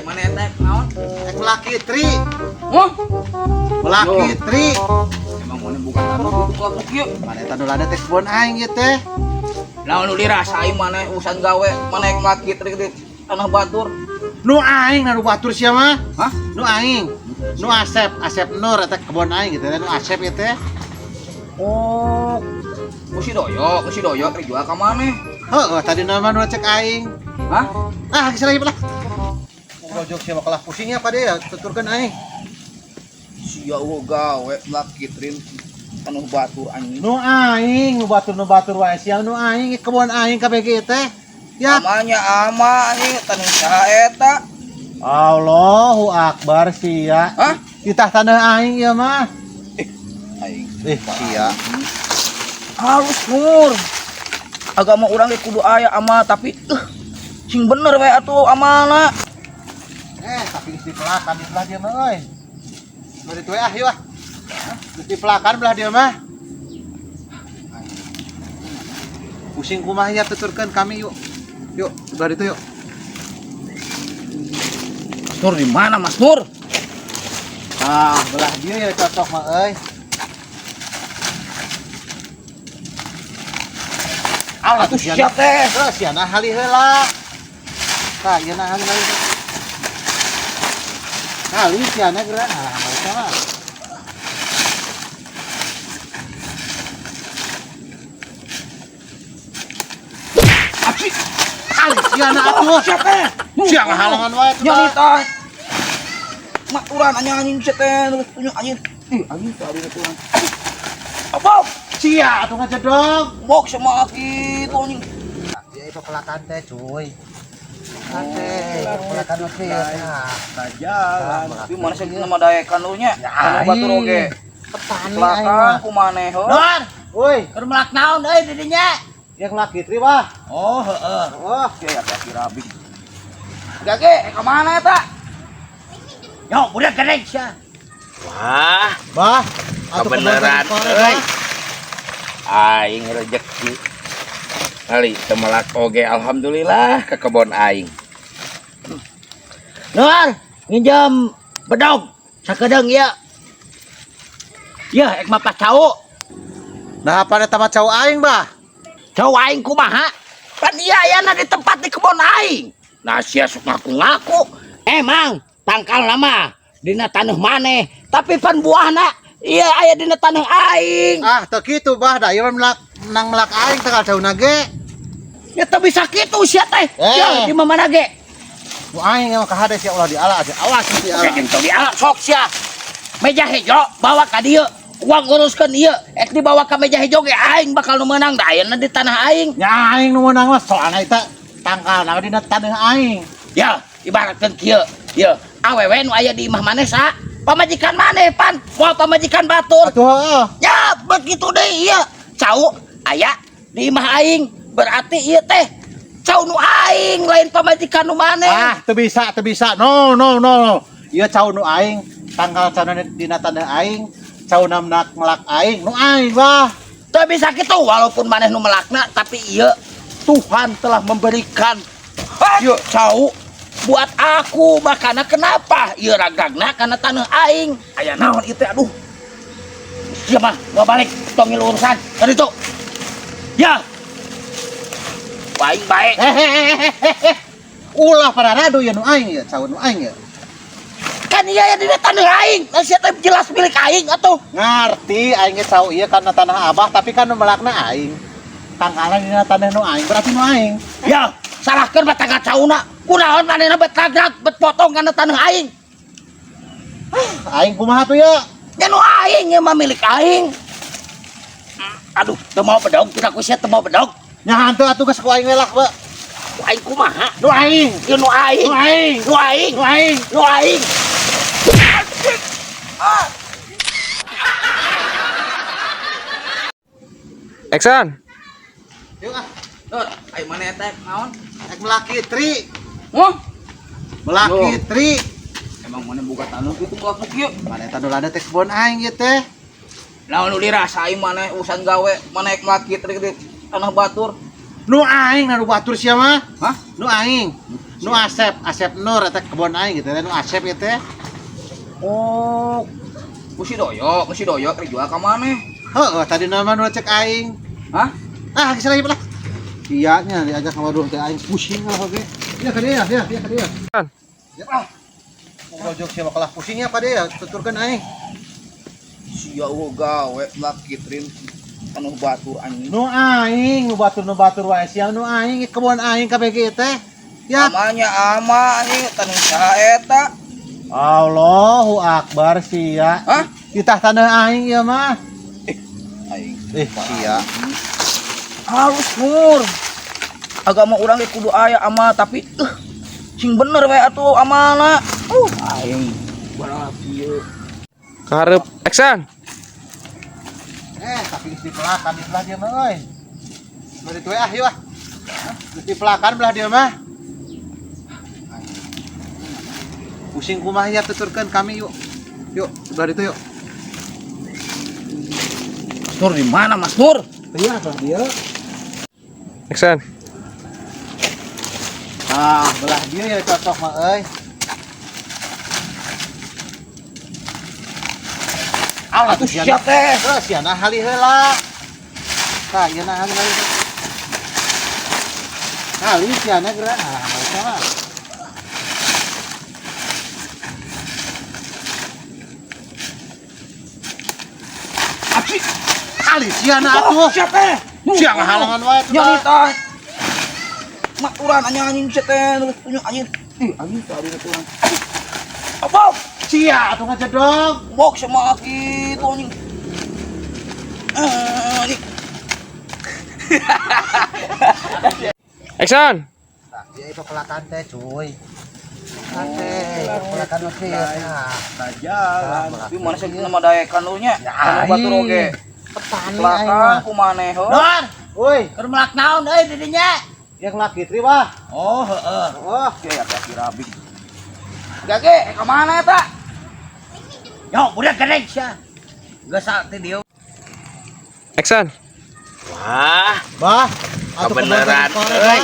Mana eta naon? Ek melaki tri. Hah? Melaki tri. Emang mana bukan anu gitu kok kieu. Mana eta nu lada teh kebon aing ieu teh. Naon nu dirasa aing mana urusan gawe, mana ek melaki tri di tanah batur. Nu aing nu batur sia mah. Hah? Nu aing. Nu Asep, Asep Nur eta kebon aing gitu teh, nu Asep ieu teh. Oh. Ku si doyok rek jual ka maneh? Heeh, tadi nama nu cek aing. Hah? Ah, geus lagi lah. Gojok sia mah kalah pusingnya pada ya, tuturkeun aing. Sia eueuh gawe melaki tri tanah batur anjing. Nu aing, nu batur wae sia nu aing kebon aing KBG teh. Ya. Amanya ama anjing tanah saha eta? Allahu Akbar sia. Hah? Ditah tanah aing ieu mah. Aing. Sia. Halus Nur. Agama urang ge kudu aya amal tapi sing bener we atuh amalna. Tapi geus dipelakan di belah dia mah euy. Bari tuh ah, yuk ah. Geus dipelakan belah dia mah. Pusing kumaha ya tuturkeun kami yuk. Yuk, belah itu yuk. Mas Nur di mana Mas Nur? Ah, belah dia ya cocok mah euy. Alah Atuh siap teh. Terus ya nah hali heula. Tah, ieu nah hali heula. Hali sia na geura. Ah, mereka mah. Aci. Hali sia na atuh. Siap teh. Sia ngahalangan wae tuh. Nyalita. Maturan anjing anjing sia teh terus punya anjing. Ih, anjing tadi maturan. Apa? Sia atuh ngajedog. Bok sama kitu anjing. Ya itu pelakan teh, cuy. Pelakan teh, pelakan mah kieu. Nah, Jalan. Tapi mana sih nama daekan lu nya? Ya, Anu batur oge. Petani aing Pelakan mah. kumaneh heuh. Don, woi, Keur melak naon euy di dinya? yang laki tri wah. Oh, heeh. Oh, Ya kaki rabi. Gage, ka mana eta? Yo, budak gede sia. Wah, bah, atuh kebenaran kebon euy. bah. Aing rezeki. Kali teu melak oge alhamdulillah ke kebon aing. Nur, nginjem bedog sakedeung ieu. Yeuh, ek mah cau. Nah, apa eta mah cau aing, bah? Cau aing kumaha? Pan ieu ayana di tempat di kebon aing. Nah, sia sok ngaku-ngaku. Emang tangkal lama dina taneuh maneh, tapi pan buahna ieu aya dina taneuh aing. Ah, teu kitu bah, da ieu mah melak menang melak aing tanggal cauna ge. Ya teu bisa kitu sia teh. Eh. Ya di mana ge? Nu aing mah kahade sia ulah diala sia. Awas sia Oke, diala. jeung teu diala sok sia. Meja hejo bawa ka dieu. Uang uruskeun ieu, ek dibawa ka meja hejo ge aing bakal nu meunang da ayeuna di tanah aing. Nya aing nu meunang mah soalna eta tangkalna dina taneuh aing. Ya, ibaratkeun kieu. Ieu, awewe nu aya di imah maneh sa? Pamajikan maneh pan, moal pamajikan batur. Atuh heeh. Ya, begitu deui ieu. Cau aya di imah aing, berarti ieu teh cau nu aing lain pamajikan nu maneh. Ah, teu bisa, teu bisa. No, no, no. Ieu cau nu aing, tanggal cauna dina taneuh aing, cauna melak melak aing, nu aing bah. Teu bisa kitu walaupun maneh nu melakna tapi ieu Tuhan telah memberikan ieu cau buat aku makana kenapa ieu ragagna karena taneuh aing. Aya naon ieu teh aduh. Sia mah gua balik tong ngilu urusan ka ditu. Ya. Aing bae. Hehehehehe. Ulah pararadu ya nu aing ya, cau nu aing ya. Kan ieu aya dina taneuh aing. Nah sia teh jelas milik aing atuh. Ngarti aing ge cau ieu karena tanah abah tapi kan nu melakna aing. Tangkalan dina tanah nu aing berarti nu aing. Ya, salahkeun mah tanggal cauna. Kunaon manehna bet ragag bet potong kana taneuh aing. Aing kumaha tuh ya? Ya nu aing ieu mah milik aing. Aduh, teu mau bedog, tidak ku sia teu mau bedog. Nya hantu atuh geus ku aing we lah, Ba. Ku aing kumaha? Nu aing. Ieu nu aing. Nu aing. Nu aing. Nu aing. Nu aing. Action. Yuk ah, Nur, aing mana eta naon? ek melaki tri. Hah? Melaki tri. Emang mana buka tanah gitu kok kieu? Mana eta nu lada teh kebon aing ieu teh. Naon nu dirasa aing mana urusan gawe, mana ek melaki tri di tanah batur. Nu aing nu batur sia mah. Hah? Nu aing. Nu Asep, Asep Nur eta kebon aing gitu teh nu Asep ieu teh. Oh. Ku si Doyok, ku si Doyok rek jual ka maneh? Heeh, tadi nama nu cek aing. Hah? Ah, geus lagi lah. Iya nya diajak ngawadul teh aing pusing lah oge. Iya ka dia, ya, iya ka dia. Ya ah. Mau jok sia kalah pusingnya ka dia, tuturkeun aing. Sia eueuh gawe lakitrin anu batur anjing. Nu aing, nu batur wae sia nu aing kebon aing KBG teh. Ya. Amanya ama anjing taneuh saha eta? Allahu akbar sia. Hah? Ditah tanah aing ieu mah. Aing. Eh, sia. Halus Nur. Agama urang ge kudu aya ama tapi sing bener we atuh amalna. Aing barang kieu. Kaharep action. Eh, tapi geus dipelakan di belah dia mah euy. Belah ditu we ah, yeuh ah. Geus dipelakan belah dia mah. Pusing kumaha ya tuturkeun kami yuk. Yuk, belah ditu yuk. Mas Nur di mana Mas Nur? Iya, belah dia. Action. Ah, belah dia ya cocok mah euy. Alah Atuh siap teh. Terus ya nah hali heula. Tah, ieu nah hali heula. Hali sia na geura. Ah, mereka mah. Aci. Hali sia na atuh. Siap teh. Sia ngahalangan wae atuh. Nyarita. Maturan anjing anjing sia teh terus punya anjing. Ih, anjing tadi aturan. Apa? Sia atuh ngajedog. Bok sama kitu anjing. Anjing. Action. Nah, dia itu pelakan teh, cuy. Teh, pelakan teh. Nah, Jalan. Tapi mana sih nama daekan lu nya? Anu batur oge. Petani aing Pelakan mah. kumaneh heuh. Nur, Woi, keur melak naon euy di dinya? yang laki tri wah. Oh, heeh. Oh, Oke, hati-hati rabi. Gage, ka mana eta? Yo, budak gede sia. Geus teh dieu. Action. Wah, bah. Atuh kebeneran kebon euy.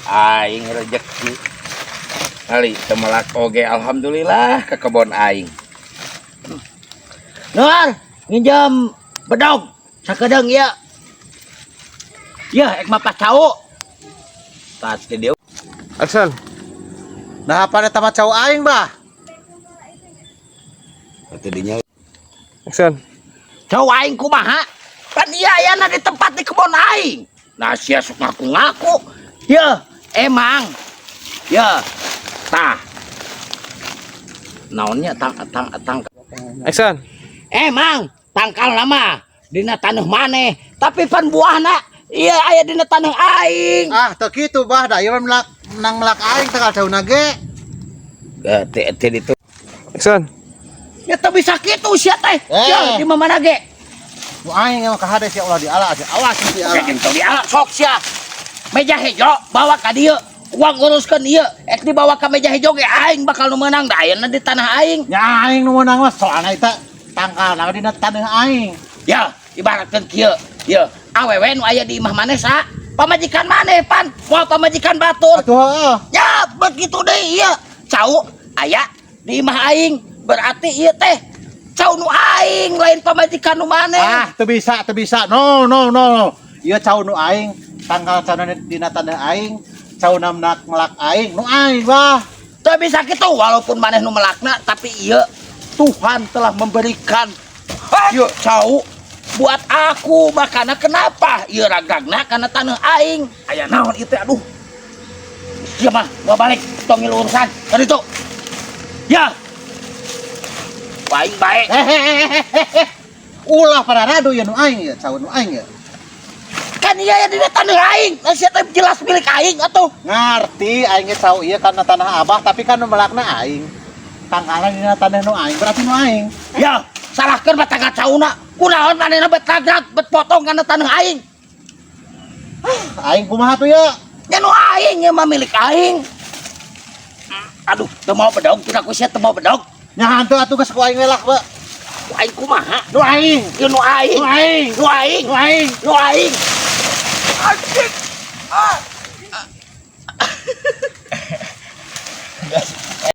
Aing rejeki. Kali teu melak oge alhamdulillah ke kebon aing. Nur, nginjem bedog sakedeung ieu. Yeuh, ek mah cau. Tas teh dieu. Action. Nah, apa eta mah cau aing, bah? Atuh dinya Action. Cau aing kumaha? Kan ieu ayana di tempat di kebon aing. Nah, sia sok ngaku-ngaku. Yeuh, emang. Yeuh. Tah. Naonnya tang tang tang Action. Emang tangkal lama dina taneuh maneh, tapi pan buahna ieu aya dina taneuh aing. Ah, teu kitu bah, da ieu mah melak menang melak aing tanggal cauna ge. Teh teh ditu. Action. Ya teu bisa kitu sia teh. Eh. Sia di mana ge? Nu aing emang kahade sia ulah diala sia. Awas sia diala. Oke, teu diala sok sia. Meja hejo bawa ka dieu. Uang uruskeun ieu, ek dibawa ka meja hejo ge aing bakal nu meunang da ayeuna di tanah aing. Nya aing nu meunang mah soalna eta tangkalna dina taneuh aing. Ya, ibaratkeun kieu. Ieu, awewe nu aya di imah maneh sa? Pamajikan maneh pan, moal pamajikan batur. Atuh heeh. Ya, begitu deh ieu. Cau aya di imah aing, berarti ieu teh cau nu aing lain pamajikan nu maneh. Ah, teu bisa, teu bisa. No, no, no. Ieu cau nu aing, tanggal cauna dina taneuh aing, cau namnak melak aing, nu aing bah. Teu bisa kitu walaupun maneh nu melakna tapi ieu Tuhan telah memberikan ieu cau buat aku makana kenapa ieu ragragna kana taneuh aing. Aya naon ieu teh aduh. Sia mah gua balik tong ngilu urusan ka ditu. Ya. Aing bae. Hehehehe. Ulah pararadu ya nu aing ya, cau nu aing ya. Kan iya ya dina taneuh aing. Lah sia teh jelas milik aing atuh. Ngarti aing ge cau ieu kana tanah abah tapi kan nu melakna aing. Tangkalan dina tanah nu aing berarti nu aing. Ya, salahkeun mah tanggal cauna. Kunaon manehna bet ragrag bet potong kana taneuh aing. Aing kumaha tuh ya? Nya nu aing nya mah milik aing. Aduh, teu mau bedog, tidak ku sia teu mau bedog. Nya hantu atuh geus ku aing we lah, Ba. Ku aing kumaha? Nu aing. Ieu nu aing. Nu aing. Nu aing. Nu aing. Nu aing. Anjing. Ah.